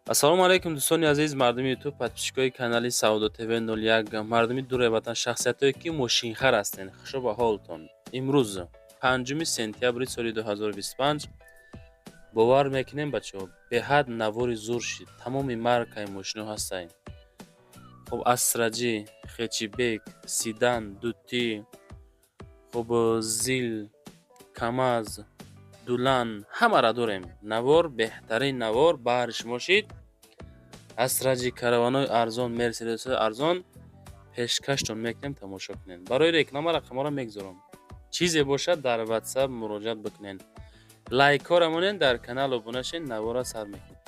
Ассалому алайкум, дӯстони азиз, мардуми Ютуб, подписчикои канали Савдо ТВ 01, мардуми дураи ватан, шахсиятое, ки мошинхар ҳастен, хушо ба ҳолтон. Имрӯз 5 сентябри соли 2025. Бовар мекунем, бачаҳо, беҳад навори зур шид. Тамоми маркаи мошино ҳастанд. Хуб, Астра Ҷи, хэтчбек, седан, дутӣ, хуб, ЗИЛ, КамАЗ, Дулан, ҳамаро дорем. Навор беҳтарин навор баҳри шумо шид. Астра Ҷи, караванҳои арзон, Мерседесҳои арзон пешкаштон мекунем, тамошо кунед. Барои реклама рақамҳоро мегузорам. Чизе бошад, дар Ватсап муроҷиат бикунед. Лайкҳоро монед, дар канал обуна шед, навора сар мекунед.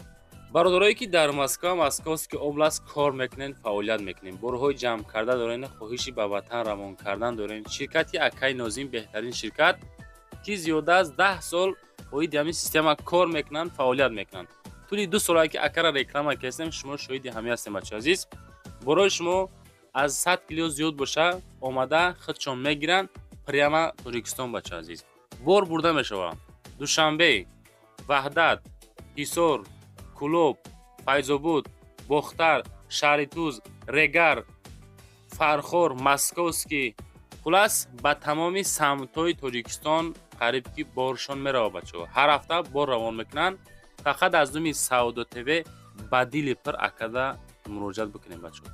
Бародарое, ки дар Москва, Московский область кор мекунед, фаъолият мекунед, борҳои ҷамъ карда доред, хоҳиши ба ватан равон кардан доред, ширкати Акаи Нозим беҳтарин ширкат, ки зиёда аз 10 сол оиди ҳамин система кор мекунанд, фаъолият мекунанд. Тӯли 2 солае, ки акара реклама кардем, шумо шоҳиди ҳамин ҳастем, бачаҳо азиз. Борои шумо аз 100 кило зиёд боша, омада худшон мегиранд прямо Тоҷикистон, бачаҳо азиз. Бор бурда мешавад Душанбе, Ваҳдат, Ҳисор, Кӯлоб, Файзобод, Бохтар, шаҳри Туз, Регар, Фархор, Московский, хулас, ба тамоми самтҳои Тоҷикистон қариб ки боршон меравад, бачаҳо. Ҳар ҳафта бор равон мекунанд. Фақат аз номи Савдо ТВ ба дили пир акада муроҷиат бикунем, бачаҳо.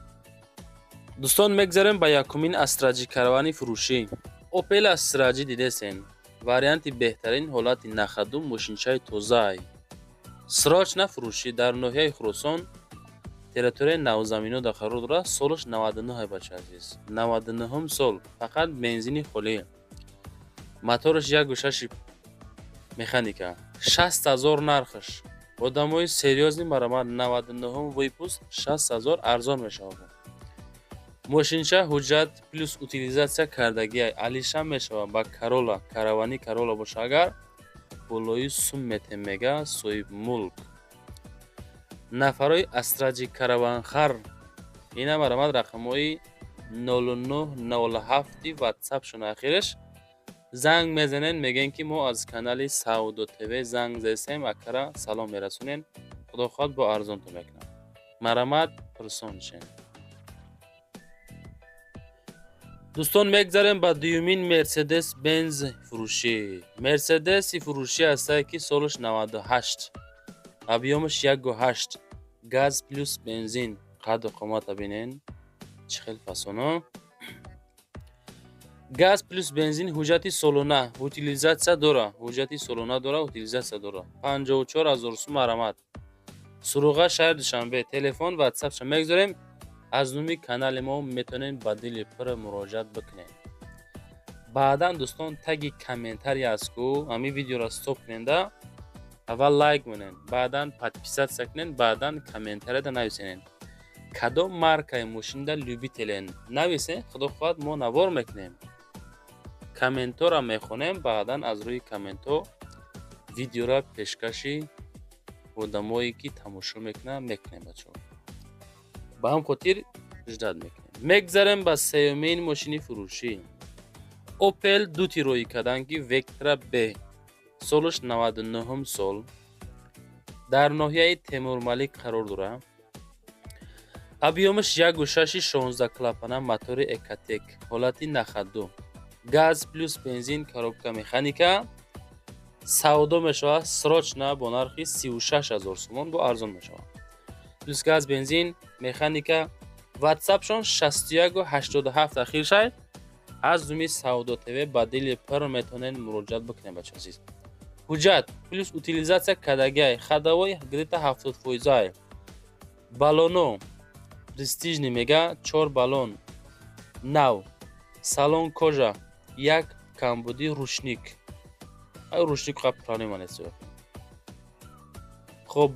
Дӯстон, мегзарем ба якумин Астра Ҷи каравани фурӯшӣ. Опел Астра Ҷи дидесен, варианти беҳтарин, ҳолати на ходу, мошинчаи тозаай. Срочно фурӯшӣ дар ноҳияи Хуросон, территорияи Навзаминода қарор дорад. Солаш 99, бача азиз, 99-ум сол, фақат бензини холӣ, мотораш як гӯшаши механика. 60 000 нархаш. Одамои серьёзный, марамат, 99-ум выпуск, 60 000 арзон мешавад. Мошинча ҳуҷҷат плюс утилизация кардагиай, алиша мешавад ба Карола, каравани Карола боша, агар болои сум метем, мега соҳибмулк. Нафарои Астра Ҷи караванхар, ина марамат, рақамҳои 0907 ватсапшон ахираш занг мезанед, мегӯем, ки мо аз канали Савдо ТВ занг задастем, акара салом мерасонем. Худо хоҳад, бо арзонтон мекунам. Марамат, пурсон шен. Дӯстон, мегзарем ба дуюмин Мерседес Бенз фурӯшӣ. Мерседеси фурӯшӣ ҳастае, ки солаш 98, объёмаш 1,8, газ плюс бензин. Қадду қомата бинен, чӣ хел фасоно. Газ плюс бензин, ҳуҷҷати солона, утилизация дора, ҳуҷҷати солона дора, утилизация дора. 54 000 сум, марамат. Суруға шаҳри Душанбе, телефон, ватсапша мегузорем. Аз номи канали мо метавонед ба дили пир муроҷиат бикунед. Баъдан, дӯстон, таги комментарий аст ку, ҳамин видеоро стоп куненда, аввал лайк монед, баъдан подписаться кунед, баъдан комментарияда нависенед, кадом маркаи мошинда любителен, нависен. Худо хоҳад, мо навор мекунем, комментҳоро мехонем, баъдан аз рӯи комментҳо видеоро пешкаши одамое, ки тамошо мекунанд, мекунем, бачаҳо. Ба ҳам хотир ждать мекунем. Мегзарем ба сеюмин мошини фурӯшӣ. Опел дути роӣ кардан, ки Вектра Б, солаш 99-ум сол, дар ноҳияи Темурмалик қарор дорад. Объёмаш 1,6, 16 клапана, мотори Экотек, ҳолати на ходу, газ плюс бензин, коробка механика. Савдо мешавад срочно бо нархи 36 000 сомон, бо арзон мешавад. Плюс газ, бензин, механика. Ватсапшон 61 87 ахиршай. Аз номи Савдо ТВ ба дили пир метавонед муроҷиат бикунед, бача азиз. Ҳуҷҷат плюс утилизация кардагиай, ходовой где-то 70 фоизай, балоно престижный, мега, чор балон нав, салон кожа, як камбуди ручник, ручник проблема нест. Хоб,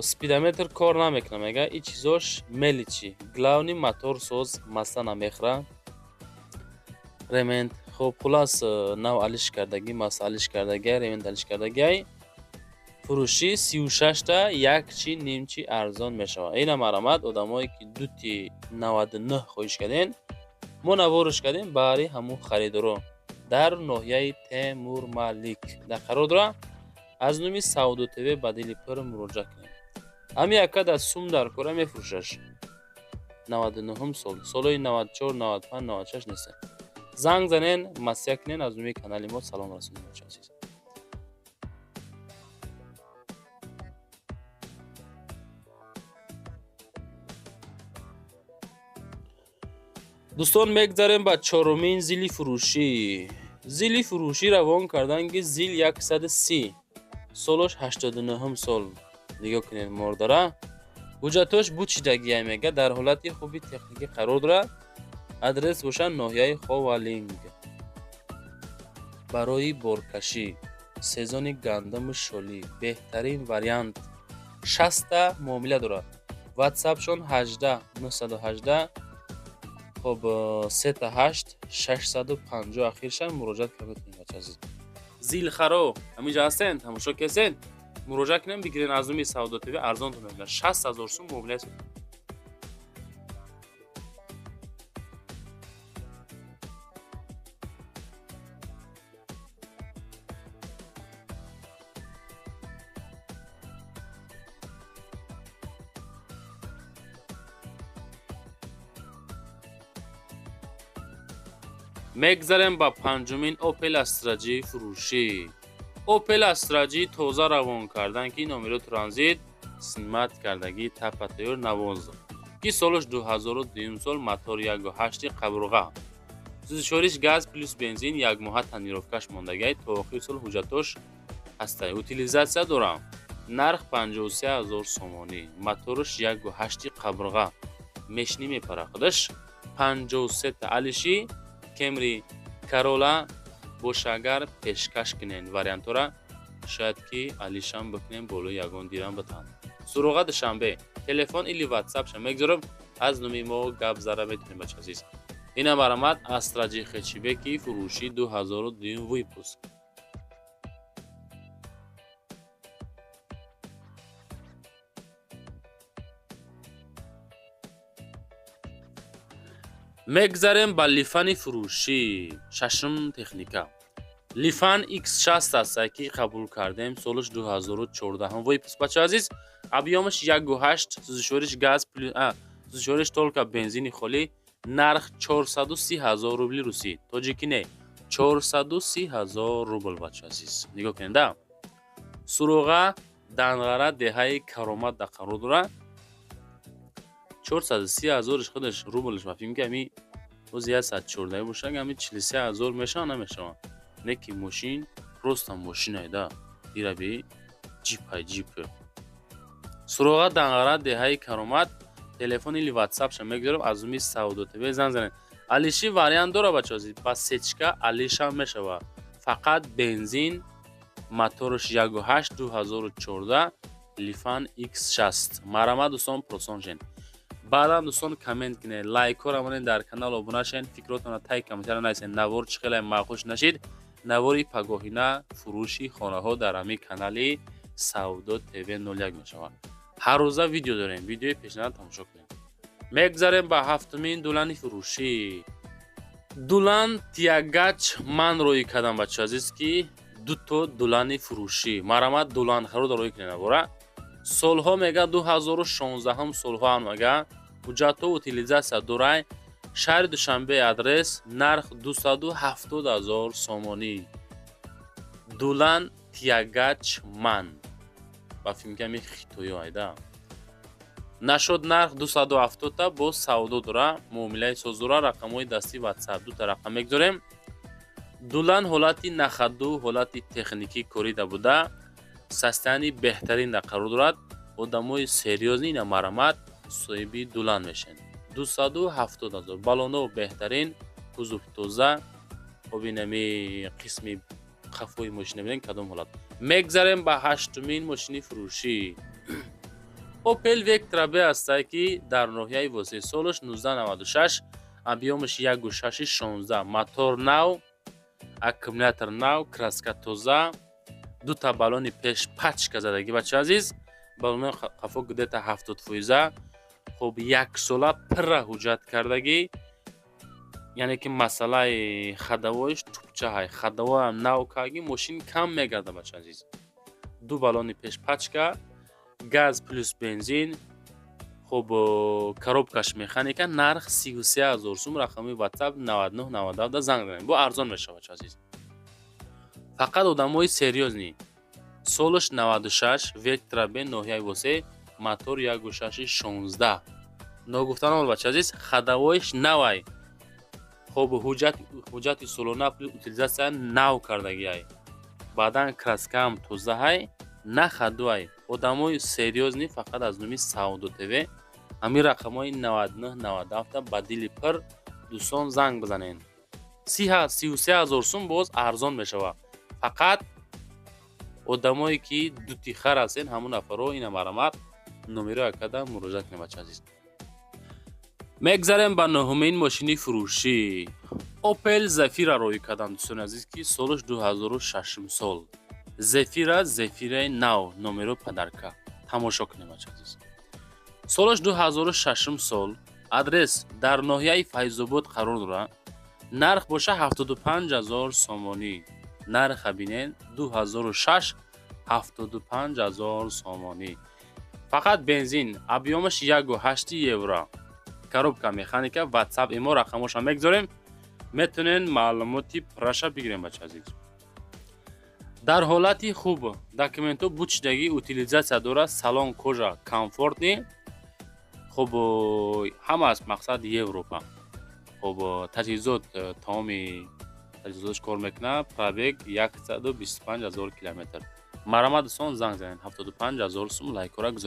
спидометр кор намекунад, мега, и чизош мелочи, главный мотор соз, масла намехӯра, ремент. Хоб, хулас, нав алиш кардагӣ, масла алиш кардагиай, ремент алиш кардагиай. Фурӯшӣ 36-та, як чи нимчи арзон мешавад. Ина марамат, одамое, ки дути 99 хоҳиш кардем, мо наворш кардем баҳри ҳамун харидоро. Дар ноҳияи Темурмалик дар қарор дорад. Аз номи Савдо ТВ ба дили пир муроҷиат кунед. Ҳами яка дар сум дар кора мефурӯшаш. 99 сол, солҳои 94, 95, 96 нест. Занг занен, масия кунен, аз номи канали мо салом расонем, бачаҳо азиз. Дӯстон, мегзарем ба чорумин зили фурӯшӣ. Зили фурӯшӣ равон кардан ки зил 130, солош 89 сол. Нигоҳ кунед мордара. Ҳуҷҷатош бучидагия мега, дар ҳолати хуби техникӣ қарор дорад. Адрес бошад ноҳияи Ховалинг. Барои боркашӣ, сезони гандуму шолӣ беҳтарин вариант. 60 муомила дорад. WhatsApp-шон 18 918, хоб, 38 650 ахиршан муроҷиат карда метавонед, бача азиз. Зилхаро ҳаминҷа ҳастен, тамошо кесен, муроҷиат кунем, бигирен аз номи Савдо ТВ арзонтон мекунад. 60 ҳазор сум муомила. Мегзарем ба панҷумин Opel Astra G фурӯшӣ. Opel Astra G тоза равон кардан ки номеро транзит снимат кардагӣ тапа тайёр навоз. Ки солаш 2002 сол, мотор 1.8 қабурға. Сӯзишвориш газ плюс бензин, як моҳа тонировкаш мондагай, то охири сол ҳуҷҷатош ҳастай. Утилизатсия дорам. Нарх 53 ҳазор сомонӣ. Мотораш 1.8 қабурға. Мешни мепара худаш. 53 та алиши Кемри Карола боша агар пешкаш кунен вариантора, шояд ки алишам бикунем болои ягон дирам битан. Суроға Душанбе, телефон или ватсапша мегзорам, аз номи мо гап зара метавонем, бача азиз. Ина баромад Astra G хэтчбеки фурӯши 2002 выпуск. Мегзарем ба Лифани фурӯшӣ, шашум техника. Лифан X60 аст ки қабул кардем, солаш 2014 выпуск, бача азиз, объёмаш 1.8, сӯзишвориш газ плюс, сӯзишвориш только бензини холӣ, нарх 430 ҳазор рубли русӣ, тоҷикӣ не, 430 ҳазор рубл, бача азиз. Нигоҳ кунед да. Суроға Данғара, деҳаи Каромат да қарор дорад. 430 ҳазориш худаш рублш ба фикр ки ҳами боз 114 бошад, ҳами 43 ҳазор мешавад, намешавад? Не ки мошин просто мошинай да. Ираби ҷипай ҷип. Суроға Данғара, деҳаи Каромат, телефон или ватсапша мегузорам, аз уми Савдо ТВ занг занед. Алиши вариант дора, бача азиз, ба сечка алишам мешавад. Фақат бензин, мотораш 1.8, 2014 Лифан X60. Марҳамат, дӯстон, просон шен. Баъдан, дӯстон, коммент кунед, лайкҳоро монед, дар канал обуна шавед, фикротонро таи комментария нависед. Навор чӣ хеле маъқул нашид, навори пагоҳина фурӯши хонаҳо дар ҳамин канали Савдо ТВ 01 мешавад. Ҳар рӯза видео дорем, видеои пешниҳод тамошо кунед. Мегзарем ба ҳафтумин дулани фурӯшӣ. Дулан Тягач ман рӯй кардам, бача азиз, ки дуто дулани фурӯшӣ. Марҳамат, дуланхаро рӯй кунед навора. Солҳо мега 2016 солҳо ҳам мега, ҳуҷҷатҳо утилизатсия дорай, шаҳри Душанбе адрес, нарх 270 ҳазор сомонӣ. Дулан Тягач ман ба фимками хитоё айда. Нашуд нарх 270 та, боз савдо дора, муомилаи соз дора, рақамҳои дастӣ WhatsApp дута рақам мегузорем. Дулан ҳолати на ходу, ҳолати техникӣ корида буда, состояние беҳтарин да қарор дорад. Одамои серьёзный ина марҳамат соҳиби дулан мешаванд. 270 ҳазор. Балоно беҳтарин, кузов тоза. Хоб, инами қисми қафои мошина бинед кадом ҳолат. Мегзарем ба ҳаштумин мошини фурӯшӣ. Opel Vectra B ҳастае ки дар ноҳияи Восеъ, солаш 1996, объёмаш 1.6 16, мотор нав, аккумулятор нав, краска тоза, дута баллони пеш пачка задагӣ, бача азиз, баллони қафо где-то 70 фоиза. Хоб, яксола пирра ҳуҷҷат кардагӣ, яъне ки масъалаи ходовойш тупчаҳай, ходовоям нав кардагӣ, мошин кам мегарда, бача азиз. Ду баллони пеш пачка. Газ плюс бензин. Хуб, коробкаш механика, нарх 33 000 сум. Рақами WhatsApp 99 97 занг занед, бо арзон мешавад, азиз. Фақат одамои серьёзный. Солаш 96, Вектра Б, ноҳияи Восе, мотор 1,6 16. Ногуфта намон, бача азиз, ходовойш навай. Хуб, ҳуҷҷати солона, утилизация нав кардагиай. Баъдан краскаам тозаҳай, на ходуай. Одамои серьёзный фақат аз номи Савдо ТВ ҳамин рақамҳои 99 97 ба дили пир, дӯстон, занг бизанед. 33 000 сум, боз арзон мешавад. Фақат одамое ки дутихар ҳастен, ҳамон нафарҳо ина марҳамат, номеро якада муроҷиат кунед, бача азиз. Мегзарем ба нуҳумин мошини фурӯшӣ. Опел Зафира роӣ кардам, дӯстони азиз, ки солаш 2006 сол. Зефира, Зефираи нав, номеро подарка. Тамошо кунем, бача азиз. Солаш 2006 сол, адрес дар ноҳияи Файзобод қарор дорад. Нарх боша 75 000 сомонӣ. Нарха бинед: 2006, 75 000 сомонӣ. Фақат бензин, объёмаш 1,8 евро, коробка механика. WhatsApp, имо рақамоша мегзорем, метонен маълумоти пурраша бигирем, бача азиз. Дар ҳолати хуб, документҳо бучидагӣ, утилизация дорад, салон кожа, комфортный. Хуб, ҳама аст, мақсад Европа. Хуб, таҷҳизот, тамоми таҷҳизоташ кор мекунад. Пробег 125 000 километр. Марҳамат, дӯстон, занг занед. 75 000 сум. Лайкҳоро гузоред.